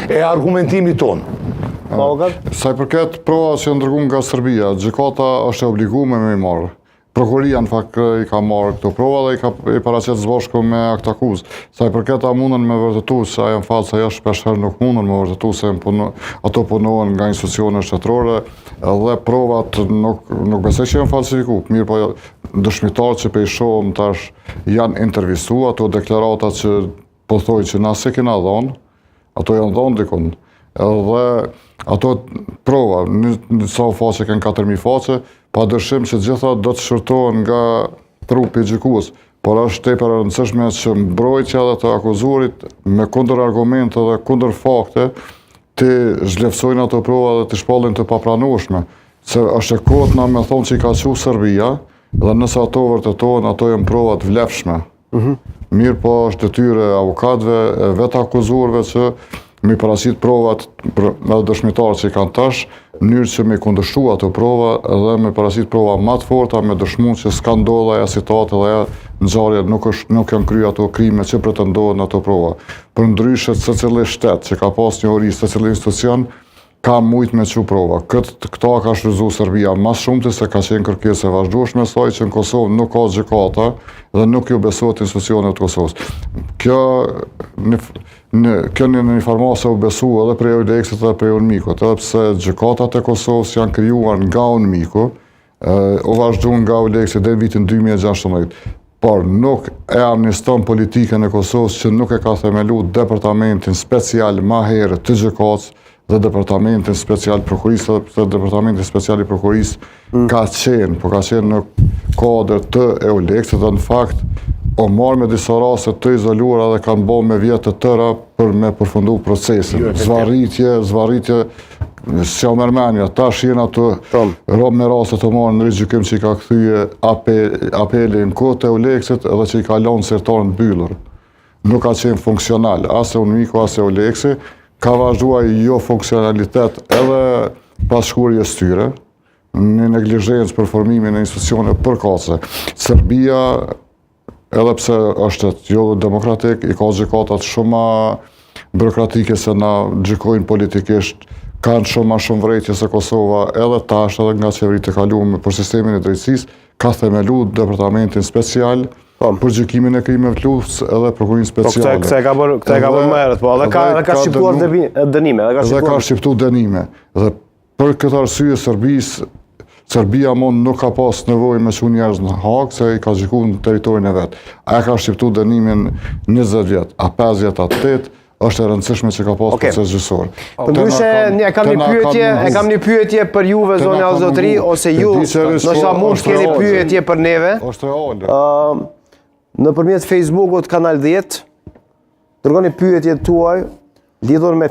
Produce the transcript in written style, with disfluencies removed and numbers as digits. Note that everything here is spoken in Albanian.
e argumentimit tonë. Avokat? Sa i përket provat që janë dërguar nga Serbia, gjykata është e obliguar me i marrë. Prokuroria në fakt i ka marrë këto prova dhe i ka i paraqet së bashku me aktakuzë. Sa i përket a mundën me vërtetu se a janë false ajo shpesh herë nuk mundën me vërtetu se janë punu, ato punohen nga institucione shtetërore dhe provat nuk nuk besoj që janë falsifiku. Mirë po dëshmitarët që po i shohim tash janë intervistu, ato deklarata që po thojnë që na se kena dhonë, ato janë dhonë dikun. Edhe ato prova, në, në sa faqe kanë 4000 faqe, pa dyshim që gjitha do të shqyrtohen nga trupi gjykues, por është tepër e rëndësishme që mbrojtja dhe të akuzuarit me kundër argumente dhe kundër fakte të zhvlerësojnë ato prova dhe të shpallin të papranueshme. Se është e kotë na me thonë që i ka qu Serbia dhe nëse ato vërtetohen, ato janë prova të vlefshme. Mirë po është detyrë e avokatëve, e vetë akuzuarve që mi paraqit provat për edhe dëshmitarët që i kanë tash, në mënyrë që me kundërshtu ato prova dhe me paraqit prova më të forta me dëshmu që s'ka ndodhur ajo situatë dhe ajo ngjarje nuk është nuk janë kryer ato krime që pretendohen në ato prova. Për ndryshe secili shtet që ka pas njohuri, secili institucion ka mujt me qu prova. Kët, këta ka shfrytzu Serbia mas shumti se ka qenë kërkesë e vazhdueshme e saj që në Kosovë nuk ka gjykata dhe nuk ju besohet institucioneve të Kosovës. Kjo në, në, kjo në një farë mase u besu edhe prej EULEX-it dhe prej UNMIK-ut, edhe pse gjykatat e Kosovës janë krijuar nga UNMIK-u, u vazhdu nga EULEX-i deri në vitin 2016, por nuk e amniston politikën e Kosovës që nuk e ka themelu departamentin special ma herët të gjykatës dhe departamentin special prokurisë, edhe pse departamenti special i prokurisë mm. ka qenë, po ka qenë në kuadër të EULEX-it dhe në fakt o marrë me disa raste të izoluara dhe kanë bo me vjet të tëra për me përfundu procesin. Jo, zvarritje, zvarritje, s'jau merr menja, tash jena të rob me raste të marrë në rigjykim që i ka kthye apeli në kohë të EULEX-it edhe që i ka lonë sirtarën të mbyllur. Nuk ka qenë funksional, as UNMIK-u, as EULEX-i, ka vazhduar jo funksionalitet edhe pas shkuarjes tyre, një neglizhencë për formimin e institucioneve përkatëse. Serbia edhe pse është jo demokratik, i ka gjykatat shumë ma burokratike se na gjykojnë politikisht, kanë shumë ma shumë vrejtje se Kosova, edhe tash edhe nga qeveritë e kalume për sistemin e drejtësisë, ka themelu departamentin special po. për gjykimin e krimeve të luftës edhe prokurorinë po, speciale. Po këtë e ka bërë, këtë e ka bërë më herët, po edhe ka edhe ka shqiptuar dënime, edhe ka shqiptuar. Edhe ka shqiptuar dënime. Dhe Për këtë arsye Serbisë Serbia mo nuk ka pas nevojë me çu njerëz në Hagë se i ka gjyku në territorin e vet. A e ka shqiptu dënimin 20 vjet, a 5 vjet, a 8, është e rëndësishme që ka pas okay. proces gjyqësor. Po ndryshe, e kam një pyetje, e kam një pyetje për juve zonja zotëri ose ju, ndoshta mund të keni pyetje për neve. Është reale. Ëm nëpërmjet Facebookut Kanal 10 dërgoni pyetjet tuaj lidhur me.